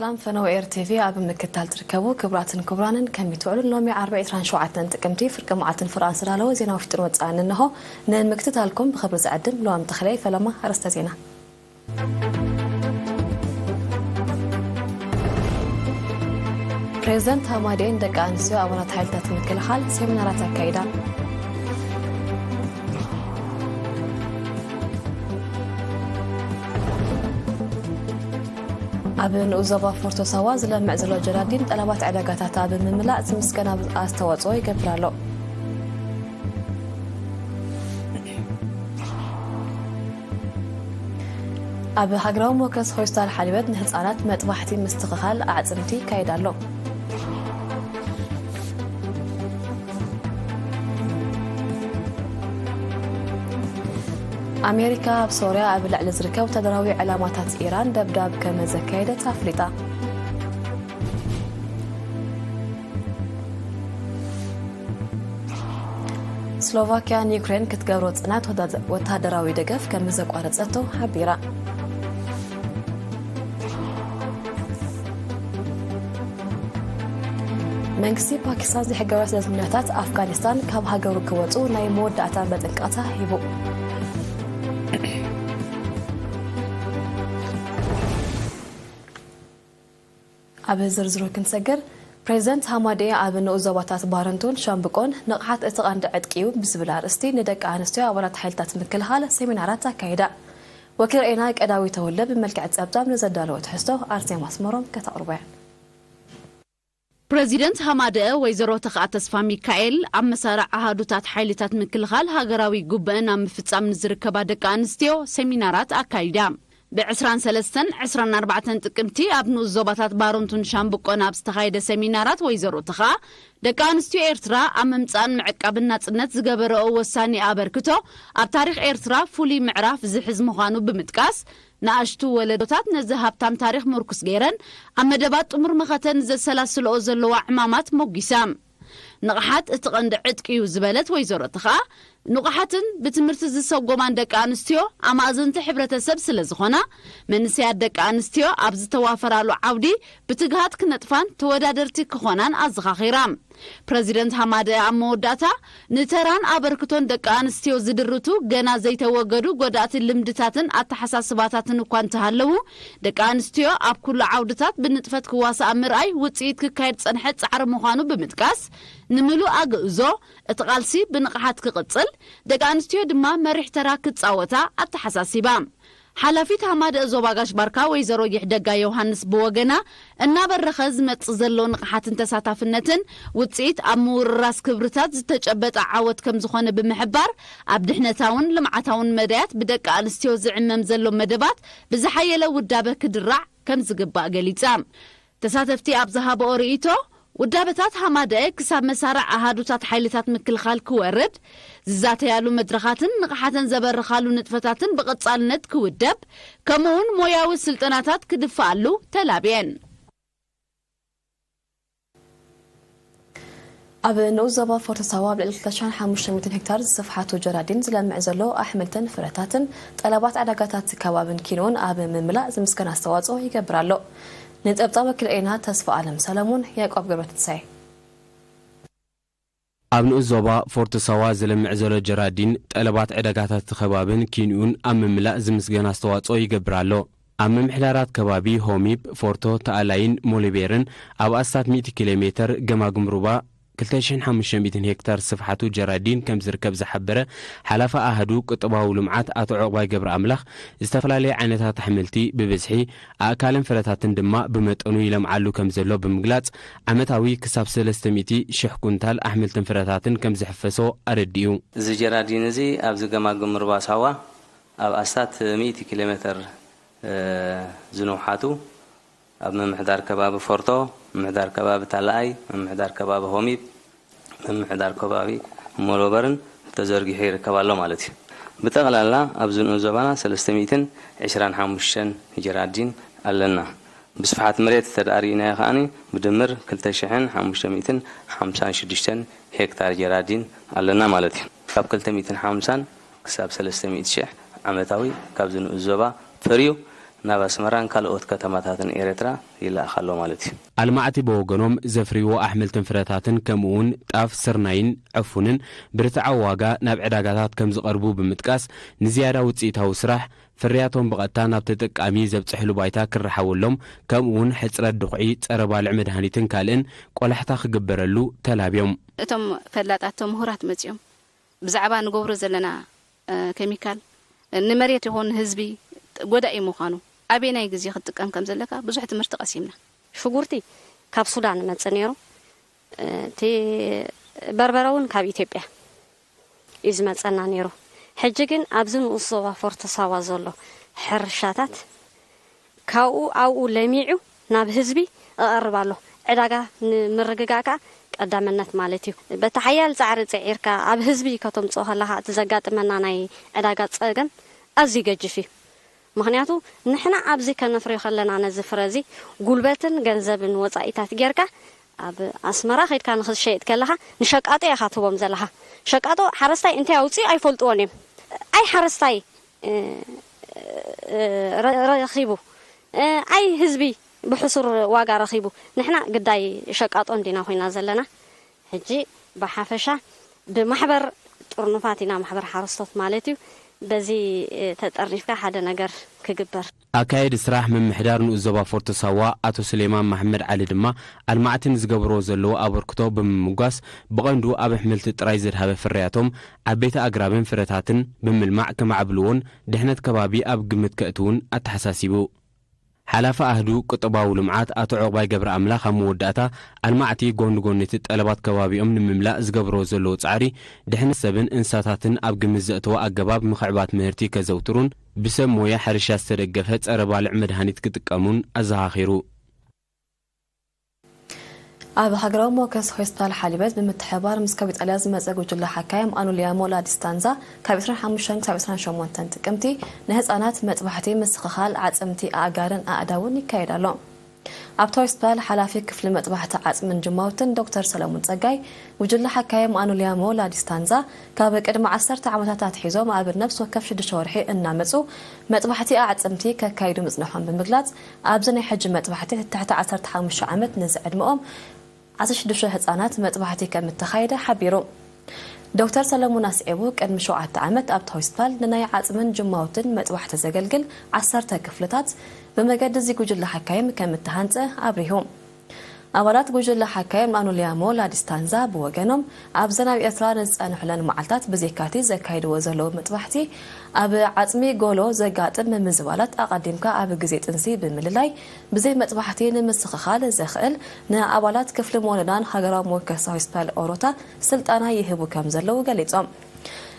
ኣም ፈነው ኤር ቲቪ ኣብ ምክታል ትርከቡ ክቡራትን ክቡራንን፣ ከመይ ትውዕሉ? ሎሚ ዓርቢ ዕስራን ሸውዓተን ጥቅምቲ ፍርቂ መዓልትን ፍርቓን ዝተዳለወ ዜና ውሽጥን ወጻእን እንሆ። ንምክትታልኩም ብኽብሪ ዝዕድም ለዋም ተኽለይ። ፈለማ ኣርእስተ ዜና። ፕሬዝደንት ሃማዴ ንደቂ ኣንስትዮ ኣባላት ሓይልታት ምክልኻል ሴሚናራት ኣካይዳ። ኣብ ንኡስ ዞባ ፎርቶ ሳዋ ዝለምዕ ዘሎ ጀራዲን ጠለባት ዕዳጋታት ኣብ ምምላእ ዝምስገን ኣብ-፣ ኣስተዋጽኦ ይገብር ኣሎ። ኣብ ሃገራዊ ሞከስ ሆስፒታል ሓሊበት ንህጻናት መጥባሕቲ ምስትኽኻል ኣዕጽምቲ ይካየድ ኣሎ። ኣሜሪካ ኣብ ሶርያ ኣብ ልዕሊ ዝርከብ ወታደራዊ ዕላማታት ኢራን ደብዳብ ከም ዘካየደት ኣፍሊጣ። ስሎቫኪያ ንዩክሬን ክትገብሮ ጽናት ወታደ-፣ ወታደራዊ ደገፍ ከም ዘቋረጸቶ ሓቢራ። መንግስቲ ፓኪስታን ዘይሕጋውያን ስደተኛታት ኣፍጋኒስታን ካብ ሃገሩ ክወጹ ናይ መወዳእታ መጠንቀቕታ ሂቡ። ኣብ ዝርዝሩ ክንሰግር፣ ፕሬዝደንት ሃማዴ ኣብ ንኡስ ዞባታት ባረንቱን ሻምብቆን ንቕሓት እቲ ቀንዲ ዕጥቂ እዩ ብዝብል ኣርእስቲ ንደቂ ኣንስትዮ ኣባላት ሓይልታት ምክልኻል ሴሚናራት ኣካይዳ። ወኪል ሬና ቀዳዊ ተወልደ ብመልክዕ ጸብጻብ ንዘዳለወ ትሕዝቶ ኣርሴማ ኣስመሮም ከተቕርቦ እያ። ፕረዚደንት ሃማደአ ወይዘሮ ተኽኣ ተስፋ ሚካኤል ኣብ መሳርዕ ኣሃዱታት ሓይልታት ምክልኻል ሃገራዊ ጉብአን ኣብ ምፍጻም ንዝርከባ ደቂ ኣንስትዮ ሴሚናራት ኣካይዳ። ብ ዕስራን ሰለስተን ዕስራን ኣርባዕተን ጥቅምቲ ኣብ ንኡስ ዞባታት ባረንቱን ሻምብቆን ኣብ ዝተኻየደ ሴሚናራት ወይዘሮ ተኽኣ ደቂ ኣንስትዮ ኤርትራ ኣብ ምምጻእን ምዕቃብን ናጽነት ዝገበረኦ ወሳኒ ኣበርክቶ ኣብ ታሪኽ ኤርትራ ፍሉይ ምዕራፍ ዝሕዝ ምዃኑ ብምጥቃስ፣ ንኣሽቱ ወለዶታት ነዚ ሃብታም ታሪኽ ምርኩስ ገይረን ኣብ መደባት ጥሙር መኸተ ንዘሰላስልኦ ዘለዋ ዕማማት ሞጒሳ። ንቕሓት እቲ ቀንዲ ዕጥቂ እዩ ዝበለት ወይዘሮ ተኽኣ፣ ንቑሓትን ብትምህርቲ ዝሰጎማን ደቂ ኣንስትዮ ኣማእዘንቲ ሕብረተሰብ ስለ ዝኾና፣ መንእሰያት ደቂ ኣንስትዮ ኣብ ዝተዋፈራሉ ዓውዲ ብትግሃት ክነጥፋን ተወዳደርቲ ክኾናን ኣዘኻኺራ። ፕረዚደንት ሃማደአ ኣብ መወዳእታ፣ ንተራን ኣበርክቶን ደቂ ኣንስትዮ ዝድርቱ ገና ዘይተወገዱ ጎዳእቲ ልምድታትን ኣተሓሳስባታትን እኳ እንተሃለዉ፣ ደቂ ኣንስትዮ ኣብ ኩሉ ዓውድታት ብንጥፈት ክዋስኣ ምርኣይ ውጽኢት ክካየድ ዝጸንሐ ጻዕሪ ምዃኑ ብምጥቃስ፣ ንምሉእ ኣግእዞ እቲ ቃልሲ ብንቕሓት ክቕጽል፣ ደቂ ኣንስትዮ ድማ መሪሕ ተራ ክጻወታ ኣተሓሳሲባ። ሓላፊት ሃማደአ ዞባ ጋሽ ባርካ ወይዘሮ ይሕደጋ ዮሃንስ ብወገና፣ እናበረኸ ዝመጽእ ዘሎ ንቕሓትን ተሳታፍነትን ውጽኢት ኣብ ምውርራስ ክብርታት ዝተጨበጠ ዓወት ከም ዝኾነ ብምሕባር፣ ኣብ ድሕነታውን ልምዓታውን መዳያት ብደቂ ኣንስትዮ ዝዕመም ዘሎ መደባት ብዝሓየለ ውዳበ ክድራዕ ከም ዝግባእ ገሊጻ። ተሳተፍቲ ኣብ ዝሃብኦ ርእይቶ፣ ውዳበታት ሃማደአ ክሳብ መሳርዕ ኣሃዱታት ሓይልታት ምክልኻል ክወርድ፣ ዝዛተያሉ መድረኻትን ንቕሓተን ዘበርኻሉ ንጥፈታትን ብቐጻልነት ክውደብ፣ ከምኡውን ሞያዊ ስልጠናታት ክድፍኣሉ ተላብየን። ኣብ ንኡስ ዞባ ፎርቶ ሳዋ ኣብ ልዕሊ ክልተ ሽሕን ሓሙሽተ ሚእትን ሄክታር ዝሰፍሓቱ ጀራዲን ዝለምዕ ዘሎ ኣሕምልትን ፍረታትን ጠለባት ዕዳጋታት ከባብን ኪንኡን ኣብ ምምላእ ዝምስገን ኣስተዋጽኦ ይገብር ኣሎ። ንጸብጻብ ወኪል ኤና ተስፋ ኣለም ሰለሙን፣ ያዕቆብ ገብረትንሳኤ። ኣብ ንኡስ ዞባ ፎርቶ ሳዋ ዝለምዕ ዘሎ ጀራዲን ጠለባት ዕዳጋታት እቲ ከባብን ኪንኡን ኣብ ምምላእ ዝምስገን ኣስተዋጽኦ ይገብር ኣሎ። ኣብ ምምሕዳራት ከባቢ ሆሚብ፣ ፎርቶ፣ ተኣላይን ሞሊቤርን ኣብ ኣስታት ሚእቲ ኪሎ ሜተር ገማግም ሩባ ክልተ ሽሕን ሓሙሽተ ሚእትን ሄክታር ስፍሓቱ ጀራዲን ከም ዝርከብ ዝሓበረ ሓላፊ ኣሃዱ ቁጠባዊ ልምዓት ኣቶ ዑቕባይ ገብረ ኣምላኽ፣ ዝተፈላለየ ዓይነታት ኣሕምልቲ ብብዝሒ፣ ኣእካልን ፍረታትን ድማ ብመጠኑ ይለምዓሉ ከም ዘሎ ብምግላጽ፣ ዓመታዊ ክሳብ ሰለስተ ሚእቲ ሽሕ ኩንታል ኣሕምልትን ፍረታትን ከም ዝሕፈሶ ኣረዲኡ። እዚ ጀራዲን እዚ ኣብዚ ገማግም ሩባ ሳዋ ኣብ ኣስታት ሚእቲ ኪሎ ሜተር፣ እ፣ ዝንውሓቱ ኣብ ምምሕዳር ከባቢ ፎርቶ፣ ምምሕዳር ከባቢ ታላኣይ፣ ምምሕዳር ከባቢ ሆሚብ፣ ምምሕዳር ከባቢ ሞሎበርን ተዘርጊሑ ይርከብ ኣሎ ማለት እዩ። ብጠቕላላ ኣብዚ ንኡስ ዞባና ሰለስተ ሚእትን ዕስራን ሓሙሽተን ጀራዲን ኣለና። ብስፍሓት መሬት እንተ ደኣ ርኢናዮ ከኣኒ ብድምር ክልተ ሽሕን ሓሙሽተ ሚእትን ሓምሳን ሽዱሽተን ሄክታር ጀራዲን ኣለና ማለት እዩ። ካብ ክልተ ሚእትን ሓምሳን ክሳብ ሰለስተ ሚእቲ ሽሕ ዓመታዊ ካብዚ ንኡስ ዞባ ፈርዩ ናብ ኣስመራን ካልኦት ከተማታትን ኤርትራ ይለኣኽ ኣሎ ማለት እዩ። ኣልማዕቲ ብወገኖም ዘፍርይዎ ኣሕምልትን ፍረታትን ከምኡ እውን ጣፍ፣ ስርናይን ዕፉንን ብርትዓዊ ዋጋ ናብ ዕዳጋታት ከም ዝቐርቡ ብምጥቃስ፣ ንዝያዳ ውፅኢታዊ ስራሕ ፍርያቶም ብቐጥታ ናብ ተጠቃሚ ዘብፅሕሉ ባይታ ክረሓወሎም፣ ከምኡ እውን ሕፅረት ድኹዒ፣ ፀረ ባልዕ መድሃኒትን ካልእን ቆላሕታ ክግበረሉ ተላብዮም። እቶም ፈላጣት፣ እቶም ምሁራት መፂኦም ብዛዕባ ንገብሮ ዘለና ኬሚካል ንመሬት ይኹን ንህዝቢ ጎዳኢ ምዃኑ፣ ኣበየናይ ግዜ ክትጥቀም ከም ዘለካ ብዙሕ ትምህርቲ ቀሲምና። ሽጉርቲ ካብ ሱዳን ይመጽእ ነይሩ። እቲ በርበረ እውን ካብ ኢትዮጵያ እዩ ዝመጸና ነይሩ። ሕጂ ግን ኣብዚ ንኡስ ዞባ ፎርቶ ሳዋ ዘሎ ሕርሻታት ካብኡ ኣብኡ ለሚዑ ናብ ህዝቢ እቐርብ ኣሎ። ዕዳጋ ንምርግጋእ ከኣ ቀዳምነት ማለት እዩ። በቲ ሓያል ጻዕሪ ጽዒርካ ኣብ ህዝቢ ከተምጽኦ ከለኻ እቲ ዘጋጥመና ናይ ዕዳጋ ጸገም ኣዝዩ ገጅፍ እዩ። ምኽንያቱ ንሕና ኣብዚ ከነፍርዮ ከለና ነዚ ፍረ እዚ ጉልበትን ገንዘብን ወጻኢታት ጌርካ ኣብ ኣስመራ ከድካ ንኽትሸይጥ ከለኻ ንሸቃጦ ኢኻ ትህቦም ዘለኻ። ሸቃጦ ሓረስታይ እንታይ ኣውፅኡ ኣይፈልጥዎን እዮም። ኣይ ሓረስታይ ረኺቡ ኣይ ህዝቢ ብሕሱር ዋጋ ረኺቡ ንሕና ግዳይ ሸቃጦ እንዲና ኮይና ዘለና ሕጂ ብሓፈሻ ብማሕበር ጥርኑፋት ኢና ማሕበር ሓረስቶት ማለት እዩ በዚ ተጠርኒፍካ ሓደ ነገር ክግበር ኣካየዲ ስራሕ ምምሕዳር ንኡስ ዞባ ፎርቶ ሳዋ ኣቶ ስሌማን ማሕመድ ዓሊ ድማ ኣልማዕቲ ንዝገብርዎ ዘለዉ ኣበርክቶ ብምምጓስ ብቐንዱ ኣብ ኣሕምልቲ ጥራይ ዘድሃበ ፍርያቶም ዓበይቲ ኣግራብን ፍረታትን ብምልማዕ ከማዕብልዎን ድሕነት ከባቢ ኣብ ግምት ከእትውን ኣተሓሳሲቡ። ሓላፊ ኣህዱ ቁጠባዊ ልምዓት ኣቶ ዑቕባይ ገብረኣምላኽ ኣብ መወዳእታ ኣልማዕቲ ጎኒ ጎኒ እቲ ጠለባት ከባቢኦም ንምምላእ ዝገብርዎ ዘለዉ ጻዕሪ ድሕነት ሰብን እንስሳታትን ኣብ ግምት ዘእተወ ኣገባብ ምኽዕባት ምህርቲ ከዘውትሩን ብሰብ ሞያ ሕርሻ ዝተደገፈ ጸረ ባልዕ መድሃኒት ክጥቀሙን ኣዘኻኺሩ። ኣብ ሃገራዊ ሞከስ ሆስፒታል ሓሊበት ብምትሕብባር ምስ ካብ ኢጣልያ ዝመጸ ጉጅለ ሓካይም ኣኑሊያሞ ላዲስታንዛ ካብ ዕስራን ሓሙሽተን ክሳብ ዕስራን ሸሞንተን ጥቅምቲ ንህጻናት መጥባሕቲ ምስኽኻል ዓጽምቲ ኣእጋርን ኣእዳውን ይካየድ ኣሎ። ኣብቲ ሆስፒታል ሓላፊ ክፍሊ መጥባሕቲ ዓጽምን ጅማውትን ዶክተር ሰለሙን ጸጋይ፣ ጉጅለ ሓካይም ኣኑሊያሞ ላዲስታንዛ ካብ ቅድሚ ዓሰርተ ዓመታት ኣትሒዞም ኣብ ነብሲ ወከፍ ሽዱሽተ ወርሒ እናመጹ መጥባሕቲ ኣዕጽምቲ ከካይዱ ምጽንሖም ብምግላጽ፣ ኣብዚ ናይ ሕጂ መጥባሕቲ ትሕቲ ዓሰርተ ሓሙሽተ ዓመት ንዝዕድመኦም ዓሰርተ ሽዱሽተ ህጻናት መጥባሕቲ ከም እተኻየደ ሓቢሩ። ዶክተር ሰለሙን ኣስዒቡ፣ ቅድሚ ሸውዓተ ዓመት ኣብቲ ሆስፒታል ንናይ ዓጽምን ጅማውትን መጥባሕቲ ዘገልግል ዓሰርተ ክፍልታት ብመገዲ እዚ ጉጅለ ሓካይም ከም እተሃንጸ ኣብሪሁ። ኣባላት ጉጅለ ሓካይም ኣኑሊያሞ ላዲስታንዛ ብወገኖም፣ ኣብዘን ኣብ ኤርትራ ንዝጸንሑለን መዓልታት ብዘካቲ ዘካይድዎ ዘለዉ መጥባሕቲ፣ ኣብ ዓጽሚ ጎሎ ዘጋጥም ምምዝባላት ኣቐዲምካ ኣብ ግዜ ጥንሲ ብምልላይ ብዘይ መጥባሕቲ ንምስኽኻል ዘኽእል ንኣባላት ክፍሊ መወለዳን ሃገራዊ መወከሲ ሆስፒታል ኦሮታ ስልጠና ይህቡ ከም ዘለዉ ገሊጾም።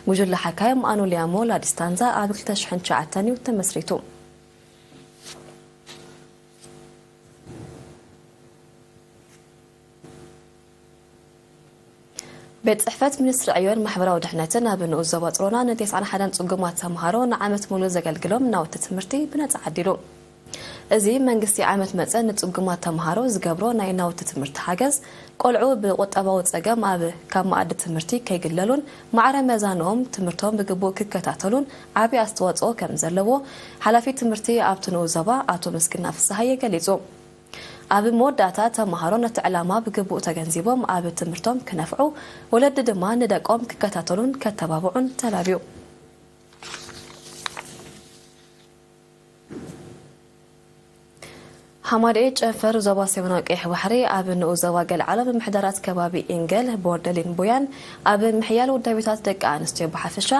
ጉጅለ ሓካይም ኣኑሊያሞ ላዲስታንዛ ኣብ ክልተ ሽሕን ትሽዓተን እዩ ተመስሪቱ። ቤት ጽሕፈት ሚኒስትሪ ዕዮን ማሕበራዊ ድሕነትን ኣብ ንኡስ ዞባ ጽሮና ንተስዓን ሓደን ጽጉማት ተምሃሮ ንዓመት ሙሉእ ዘገልግሎም ናውቲ ትምህርቲ ብነጻ ዓዲሉ። እዚ መንግስቲ ዓመት መጸ ንጽጉማት ተምሃሮ ዝገብሮ ናይ ናውቲ ትምህርቲ ሓገዝ፣ ቆልዑ ብቁጠባዊ ጸገም ኣብ ካብ መኣዲ ትምህርቲ ከይግለሉን ማዕረ መዛንኦም ትምህርቶም ብግቡእ ክከታተሉን ዓቢ ኣስተዋጽኦ ከም ዘለዎ ሓላፊ ትምህርቲ ኣብቲ ንኡስ ዞባ ኣቶ ምስግና ፍስሃየ ገሊጹ። ኣብ መወዳእታ ተምሃሮ ነቲ ዕላማ ብግቡእ ተገንዚቦም ኣብ ትምህርቶም ክነፍዑ፣ ወለዲ ድማ ንደቆም ክከታተሉን ከተባብዑን ተላብዩ። ሃማደኤ ጨንፈር ዞባ ሰሜናዊ ቀይሕ ባሕሪ ኣብ ንኡስ ዞባ ገልዓሎ ምምሕዳራት ከባቢ ኢንገል፣ ቦርደሊን ቡያን ኣብ ምሕያል ውዳቤታት ደቂ ኣንስትዮ ብሓፈሻ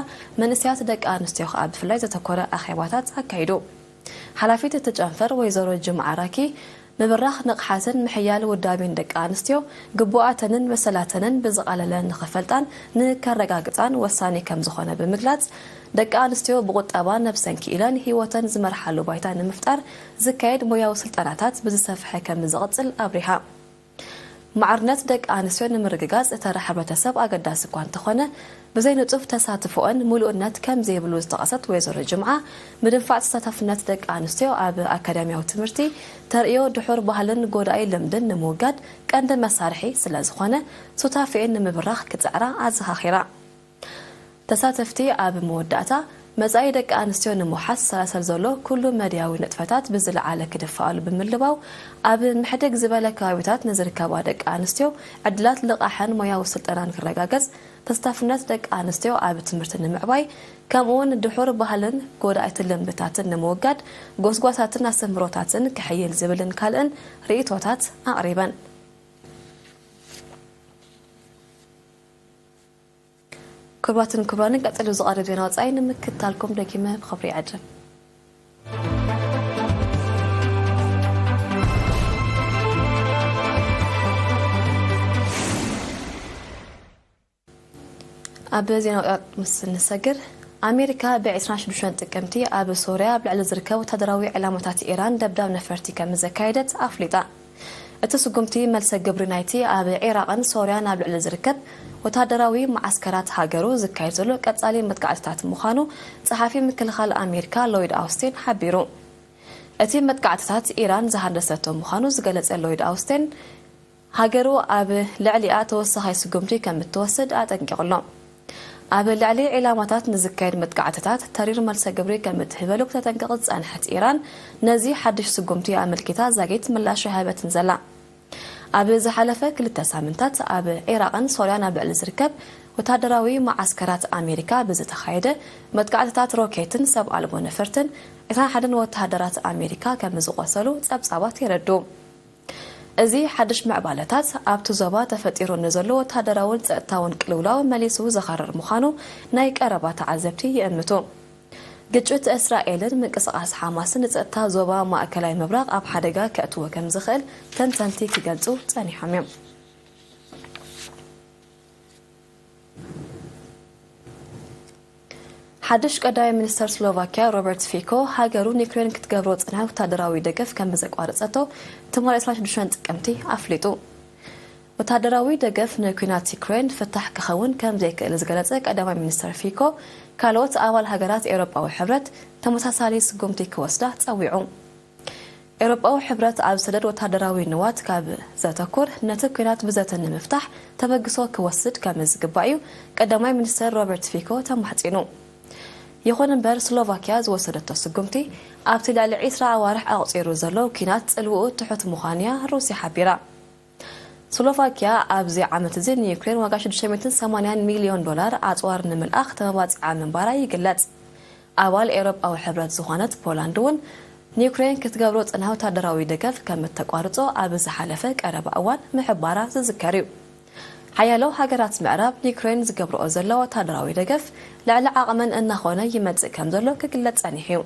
መንእሰያት ደቂ ኣንስትዮ ከኣ ብፍላይ ዘተኮረ ኣኼባታት ኣካይዱ። ሓላፊት እቲ ጨንፈር ወይዘሮ ጅምዓ ራኪ፣ ምብራኽ ንቕሓትን ምሕያል ውዳቤን ደቂ ኣንስትዮ ግቡኣተንን መሰላተንን ብዝቐለለ ንኽፈልጣን ንከረጋግጻን ወሳኒ ከም ዝኾነ ብምግላጽ፣ ደቂ ኣንስትዮ ብቑጠባ ነብሰን ክኢለን ህይወተን ዝመርሓሉ ባይታ ንምፍጣር ዝካየድ ሞያዊ ስልጠናታት ብዝሰፍሐ ከም ዝቕጽል ኣብሪሃ። ማዕርነት ደቂ ኣንስትዮ ንምርግጋጽ ተራ ሕብረተሰብ ኣገዳሲ እኳ እንተኾነ፣ ብዘይ ንጡፍ ተሳትፎኦን ምሉእነት ከም ዘይብሉ ዝጠቐሰት ወይዘሮ ጅምዓ፣ ምድንፋዕ ተሳታፍነት ደቂ ኣንስትዮ ኣብ ኣካዳሚያዊ ትምህርቲ ተርእዮ ድሑር ባህልን ጎዳኢ ልምድን ንምውጋድ ቀንዲ መሳርሒ ስለ ዝኾነ፣ ሱታፌኤን ንምብራኽ ክጽዕራ ኣዘኻኺራ። ተሳተፍቲ ኣብ መወዳእታ መጻኢ ደቂ ኣንስትዮ ንምውሓስ ዝሰላሰል ዘሎ ኩሉ መድያዊ ንጥፈታት ብዝለዓለ ክድፈኣሉ ብምልባው፣ ኣብ ምሕድግ ዝበለ ከባቢታት ንዝርከባ ደቂ ኣንስትዮ ዕድላት ልቓሕን ሞያዊ ስልጠናን ክረጋገጽ፣ ተስታፍነት ደቂ ኣንስትዮ ኣብ ትምህርቲ ንምዕባይ፣ ከምኡውን ድሑር ባህልን ጎዳእቲ ልምድታትን ንምውጋድ ጎስጓሳትን ኣስተምህሮታትን ክሕይል ዝብልን ካልእን ርእይቶታት ኣቕሪበን። ክቡራትን ክቡራንን፣ ቀጺሉ ዝቐርብ ዜና ወጻኢ ንምክትታልኩም ደጊመ ብኽብሪ ይዕድም። ኣብ ዜና ወጻኢ ምስ እንሰግር፣ ኣሜሪካ ብ ዕስራን ሽዱሽተን ጥቅምቲ ኣብ ሶርያ ኣብ ልዕሊ ዝርከብ ወታደራዊ ዕላማታት ኢራን ደብዳብ ነፈርቲ ከም ዘካየደት ኣፍሊጣ። እቲ ስጉምቲ መልሰ ግብሪ ናይቲ ኣብ ዒራቕን ሶርያን ኣብ ልዕሊ ዝርከብ ወታደራዊ መዓስከራት ሃገሩ ዝካየድ ዘሎ ቀጻሊ መጥቃዕትታት ምዃኑ ጸሓፊ ምክልኻል ኣሜሪካ ሎይድ ኣውስቲን ሓቢሩ። እቲ መጥቃዕትታት ኢራን ዝሃንደሰቶ ምዃኑ ዝገለጸ ሎይድ ኣውስቲን፣ ሃገሩ ኣብ ልዕሊኣ ተወሳኻይ ስጉምቲ ከም እትወስድ ኣጠንቂቑ ኣሎ። ኣብ ልዕሊ ዒላማታት ንዝካየድ መጥቃዕትታት ተሪር መልሰ ግብሪ ከም እትህበሉ ክተጠንቅቕ ዝጸንሐት ኢራን፣ ነዚ ሓድሽ ስጉምቲ ኣመልኪታ ዛጊት ምላሽ ኣይሃበትን ዘላ። ኣብ ዝሓለፈ ክልተ ሳምንታት ኣብ ዒራቕን ሶርያን ኣብ ልዕሊ ዝርከብ ወታደራዊ መዓስከራት ኣሜሪካ ብዝተኻየደ መጥቃዕትታት ሮኬትን ሰብ ኣልቦ ነፈርትን ዕስራን ሓደን ወተሃደራት ኣሜሪካ ከም ዝቖሰሉ ጸብጻባት የረድኡ። እዚ ሓድሽ ምዕባለታት ኣብቲ ዞባ ተፈጢሩ ንዘሎ ወተሃደራውን ጸጥታውን ቅልውላው መሊሱ ዘኸርር ምዃኑ ናይ ቀረባ ተዓዘብቲ ይእምቱ። ግጭት እስራኤልን ምንቅስቓስ ሓማስን ንጸጥታ ዞባ ማእከላይ ምብራቕ ኣብ ሓደጋ ከእትዎ ከም ዝኽእል ተንተንቲ ክገልጹ ጸኒሖም እዮም። ሓድሽ ቀዳማይ ሚኒስተር ስሎቫኪያ ሮበርት ፊኮ፣ ሃገሩ ንዩክሬን ክትገብሮ ጽንሐ ወታደራዊ ደገፍ ከም ዘቋረጸቶ ትማሊ ዕስራን ሽዱሽተን ጥቅምቲ ኣፍሊጡ። ወታደራዊ ደገፍ ንኲናት ዩክሬን ፍታሕ ክኸውን ከም ዘይክእል ዝገለጸ ቀዳማይ ሚኒስተር ፊኮ፣ ካልኦት ኣባል ሃገራት ኤውሮጳዊ ሕብረት ተመሳሳሊ ስጉምቲ ክወስዳ ጸዊዑ። ኤውሮጳዊ ሕብረት ኣብ ሰደድ ወታደራዊ ንዋት ካብ ዘተኩር፣ ነቲ ኲናት ብዘተ ንምፍታሕ ተበግሶ ክወስድ ከም ዝግባእ እዩ ቀዳማይ ሚኒስተር ሮበርት ፊኮ ተማሕጺኑ። ይኹን እምበር፣ ስሎቫኪያ ዝወሰደቶ ስጉምቲ ኣብቲ ልዕሊ ዕስራ ኣዋርሕ ኣቑጺሩ ዘሎ ኲናት ጽልውኡ ትሑት ምዃኑ'ያ ሩስያ ሓቢራ። ስሎቫኪያ ኣብዚ ዓመት እዚ ንዩክሬን ዋጋ ሽዱሽተ ሚእትን ሰማንያን ሚልዮን ዶላር ኣጽዋር ንምልኣኽ ተመባጺዓ ምንባራ ይግለጽ። ኣባል ኤውሮጳዊ ሕብረት ዝኾነት ፖላንድ እውን ንዩክሬን ክትገብሮ ጽንሐ ወታደራዊ ደገፍ ከም እተቋርጾ ኣብ ዝሓለፈ ቀረባ እዋን ምሕባራ ዝዝከር እዩ። ሓያሎ ሃገራት ምዕራብ ንዩክሬን ዝገብርኦ ዘለዋ ወታደራዊ ደገፍ ልዕሊ ዓቕመን እናኾነ ይመጽእ ከም ዘሎ ክግለጽ ጸኒሑ እዩ።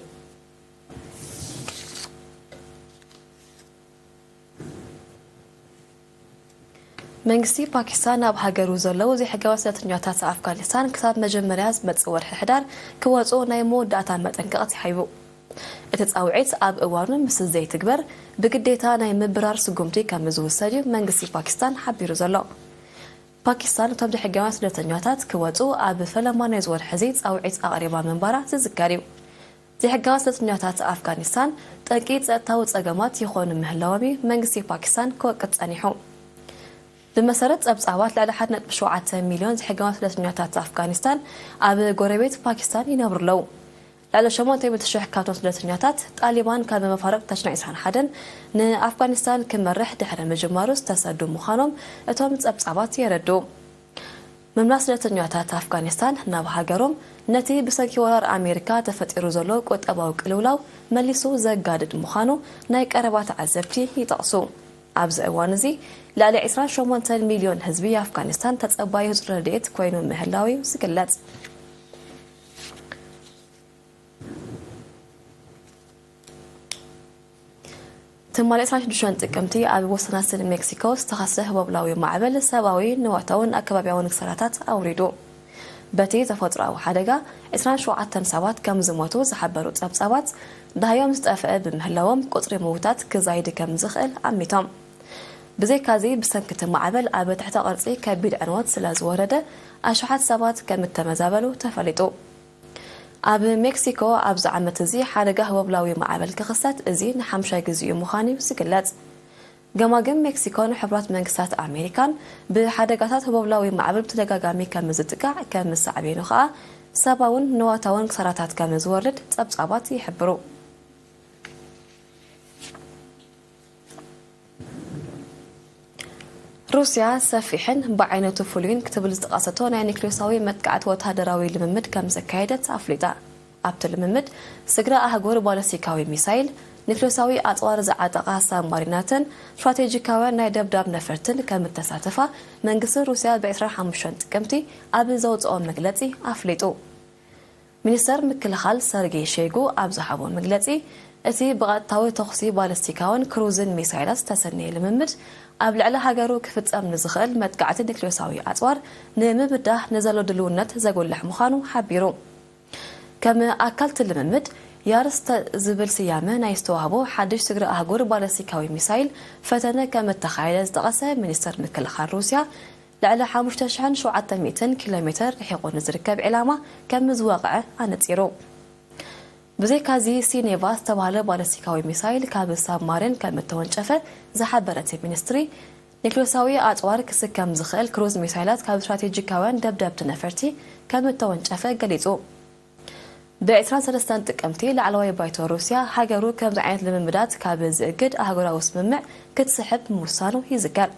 መንግስቲ ፓኪስታን ኣብ ሃገሩ ዘለዉ ዘይሕጋውያን ስደተኛታት ኣፍጋኒስታን ክሳብ መጀመርያ ዝመጽእ ወርሒ ሕዳር ክወጹ ናይ መወዳእታ መጠንቀቕቲ ሃይቡ። እቲ ጻውዒት ኣብ እዋኑ ምስ ዘይትግበር ብግዴታ ናይ ምብራር ስጉምቲ ከም ዝውሰድ እዩ መንግስቲ ፓኪስታን ሓቢሩ ዘሎ። ፓኪስታን እቶም ዘይሕጋውያን ስደተኛታት ክወጹ ኣብ ፈለማ ናይዚ ወርሒ እዚ ጻውዒት ኣቕሪባ ምንባራ ዝዝከር እዩ። ዘይሕጋውያን ስደተኛታት ኣፍጋኒስታን ጠንቂ ጸጥታዊ ጸገማት ይኾኑ ምህላዎም እዩ መንግስቲ ፓኪስታን ክወቅስ ጸኒሑ። ብመሰረት ጸብጻባት፣ ልዕሊ ሓደ ነጥቢ ሸውዓተ ሚልዮን ዘይሕጋውያን ስደተኛታት ኣፍጋኒስታን ኣብ ጎረቤት ፓኪስታን ይነብሩ ኣለዉ። ልዕሊ ሸሞንተ ሚእቲ ሽሕ ካብቶም ስደተኛታት፣ ጣሊባን ካብ መፋርቕ ተሽሪን ዕስራን ሓደን ንኣፍጋኒስታን ክመርሕ ድሕሪ ምጅማሩ ዝተሰዱ ምዃኖም እቶም ጸብጻባት የረድኡ። ምምላስ ስደተኛታት ኣፍጋኒስታን ናብ ሃገሮም፣ ነቲ ብሰንኪ ወራር ኣሜሪካ ተፈጢሩ ዘሎ ቁጠባዊ ቅልውላው መሊሱ ዘጋድድ ምዃኑ ናይ ቀረባ ተዓዘብቲ ይጠቕሱ። ኣብዚ እዋን እዚ፣ ልዕሊ ዕስራን ሸሞንተን ሚልዮን ህዝቢ ኣፍጋኒስታን ተጸባዩ ህጹጽ ረድኤት ኮይኑ ምህላው እዩ ዝግለጽ። ትማሊ ዕስራን ሽዱሽተን ጥቅምቲ ኣብ ወሰናስን ሜክሲኮ ዝተኸስተ ህቦብላዊ ማዕበል ሰብኣዊ፣ ንዋታውን ኣከባቢያውን ክሳራታት ኣውሪዱ። በቲ ተፈጥሮኣዊ ሓደጋ ዕስራን ሸውዓተን ሰባት ከም ዝሞቱ ዝሓበሩ ጸብጻባት፣ ደሃዮም ዝጠፍአ ብምህላዎም ቁጽሪ ምዉታት ክዛይድ ከም ዝኽእል ኣሚቶም። ብዘይካዚ፣ ብሰንኪ እቲ ማዕበል ኣብ ትሕተ ቅርጺ ከቢድ ዕንወት ስለ ዝወረደ፣ ኣሽሓት ሰባት ከም እተመዛበሉ ተፈሊጡ። ኣብ ሜክሲኮ ኣብዚ ዓመት እዚ ሓደጋ ህቦብላዊ ማዕበል ክኽሰት እዚ ንሓምሻይ ግዜኡ ምዃኑ እዩ ዝግለጽ። ገማግም ሜክሲኮን ሕቡራት መንግስታት ኣሜሪካን ብሓደጋታት ህቦብላዊ ማዕበል ብተደጋጋሚ ከም ዝጥቃዕ ከም ሳዕቤኑ ከኣ ሰብኣውን ንዋታውን ክሳራታት ከም ዝወርድ ጸብጻባት ይሕብሩ። ሩስያ ሰፊሕን ብዓይነቱ ፍሉይን ክትብል ዝጠቐሰቶ ናይ ኒክሌሳዊ መጥቃዕቲ ወተሃደራዊ ልምምድ ከም ዘካየደት ኣፍሊጣ። ኣብቲ ልምምድ፣ ስግረ ኣህጉር ባለስቲካዊ ሚሳይል፣ ኒክሌሳዊ ኣጽዋር ዝዓጠቓ ሳብማሪናትን ስትራቴጂካውያን ናይ ደብዳብ ነፈርትን ከም እተሳተፋ መንግስቲ ሩስያ ብ ዕስራን ሓሙሽተን ጥቅምቲ ኣብ ዘውጽኦ መግለጺ ኣፍሊጡ። ሚኒስተር ምክልኻል ሰርጌይ ሸይጉ ኣብ ዝሃቦ መግለጺ፣ እቲ ብቐጥታዊ ተኹሲ ባለስቲካውን ክሩዝን ሚሳይላት ዝተሰነየ ልምምድ ኣብ ልዕሊ ሃገሩ ክፍጸም ንዝኽእል መጥቃዕቲ ኒክሌሳዊ ኣጽዋር ንምብዳህ ንዘሎ ድልውነት ዘጉልሕ ምዃኑ ሓቢሩ። ከም ኣካል እቲ ልምምድ፣ ያርስ ዝብል ስያመ ናይ ዝተዋህቦ ሓድሽ ስግረ ኣህጉር ባለስቲካዊ ሚሳይል ፈተነ ከም እተኻየደ ዝጠቐሰ ሚኒስተር ምክልኻል ሩስያ፣ ልዕሊ ሓሙሽተ ሽሕን ሸውዓተ ሚእትን ኪሎ ሜተር ርሒቑ ንዝርከብ ዒላማ ከም ዝወቕዐ ኣነጺሩ። ብዘይካዚ፣ ሲኔቫ ዝተባህለ ባለስቲካዊ ሚሳይል ካብ ሳብማሪን ከም እተወንጨፈ ዝሓበረ እቲ ሚኒስትሪ፣ ኒክሌሳዊ ኣጽዋር ክስከም ዝኽእል ክሩዝ ሚሳይላት ካብ ስትራቴጂካውያን ደብደብቲ ነፈርቲ ከም እተወንጨፈ ገሊጹ። ብ ዕስራን ሰለስተን ጥቅምቲ፣ ላዕለዋይ ባይቶ ሩስያ ሃገሩ ከምዚ ዓይነት ልምምዳት ካብ ዝእግድ ኣህጉራዊ ስምምዕ ክትስሕብ ምውሳኑ ይዝከር።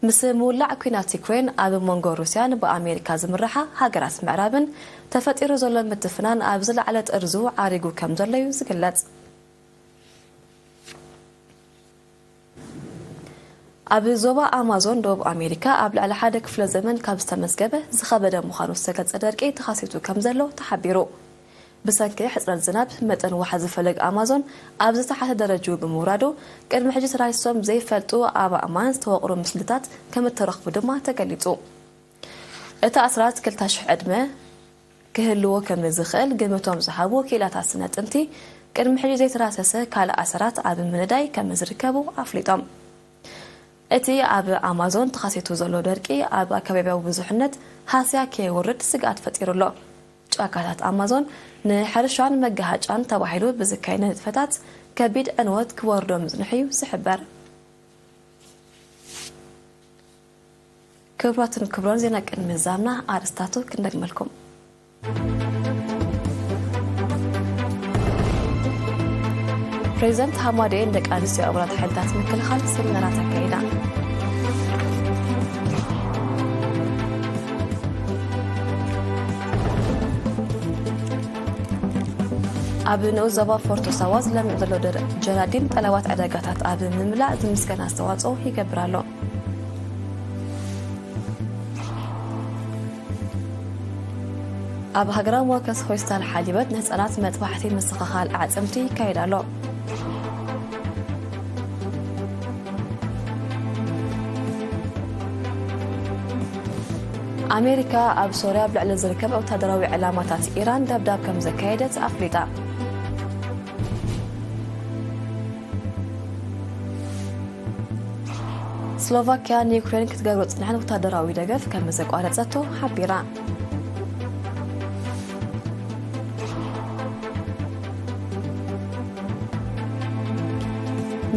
ምስ ምውላዕ ኲናት ዩክሬን፣ ኣብ መንጎ ሩስያን ብኣሜሪካ ዝምርሓ ሃገራት ምዕራብን ተፈጢሩ ዘሎ ምትፍናን ኣብ ዝለዓለ ጥርዙ ዓሪጉ ከም ዘሎ እዩ ዝግለጽ። ኣብ ዞባ ኣማዞን ደቡብ ኣሜሪካ፣ ኣብ ልዕሊ ሓደ ክፍለ ዘመን ካብ ዝተመዝገበ ዝኸበደ ምዃኑ ዝተገልጸ ደርቂ ተኻሲቱ ከም ዘሎ ተሓቢሩ። ብሰንኪ ሕጽረት ዝናብ፣ መጠን ዋሕዚ ፈለግ ኣማዞን ኣብ ዝተሓተ ደረጅኡ ብምውራዱ፣ ቅድሚ ሕጂ ተዳሂሶም ዘይፈልጡ ኣብ ኣእማን ዝተወቕሩ ምስልታት ከም እተረኽቡ ድማ ተገሊጹ። እቲ ኣስራት ክልተ ሽሕ ዕድመ ክህልዎ ከም ዝኽእል ግምቶም ዝሃቡ ክኢላታት ስነ ጥንቲ፣ ቅድሚ ሕጂ ዘይተዳህሰሰ ካልእ ኣሰራት ኣብ ምንዳይ ከም ዝርከቡ ኣፍሊጦም። እቲ ኣብ ኣማዞን ተኸሲቱ ዘሎ ደርቂ ኣብ ኣከባቢያዊ ብዙሕነት ሃስያ ከየውርድ ስግኣት ፈጢሩ ኣሎ። ጫካታት ኣማዞን ንሕርሻን መጋሃጫን ተባሂሉ ብዝካየድ ንጥፈታት ከቢድ ዕንወት ክወርዶ ምጽንሑ እዩ ዝሕበር። ክቡራትን ክቡራን፣ ዜና ቅድሚ ምዛምና ኣርእስታቱ ክንደግመልኩም። ፕሬዚደንት ሃማደኤን ደቂ ኣንስትዮ ኣባላት ሓይልታት ምክልኻል ሰሚናራት ኣካይዳ። ኣብ ንኡስ ዞባ ፎርቶ ሳዋ ዝለምዕ ዘሎ ደር-፣ ጀራዲን ጠለባት ዕዳጋታት ኣብ ምምላእ ዝምስገን ኣስተዋጽኦ ይገብር ኣሎ። ኣብ ሃገራዊ መወከሲ ሆስፒታል ሓሊበት ንህጻናት መጥባሕቲ ምስትኽኻል ኣዕጽምቲ ይካየድ ኣሎ። ኣሜሪካ ኣብ ሶርያ ኣብ ልዕሊ ዝርከብ ወታደራዊ ዕላማታት ኢራን ደብዳብ ከም ዘካየደት ኣፍሊጣ። ስሎቫኪያ ንዩክሬን ክትገብሮ ጽንሐን ወታደራዊ ደገፍ ከም ዘቋረጸቶ ሓቢራ።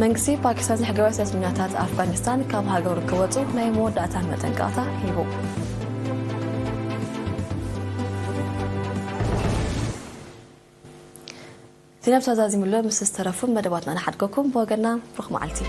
መንግስቲ ፓኪስታን፣ ዘይሕጋውያን ስደተኛታት ኣፍጋኒስታን ካብ ሃገሩ ክወጹ ናይ መወዳእታ መጠንቀቕታ ሂቡ። ዜና ተዛዚሙሎ፣ ምስ ዝተረፉ መደባትና ንሓድገኩም። ብወገንና ብሩኽ መዓልቲ።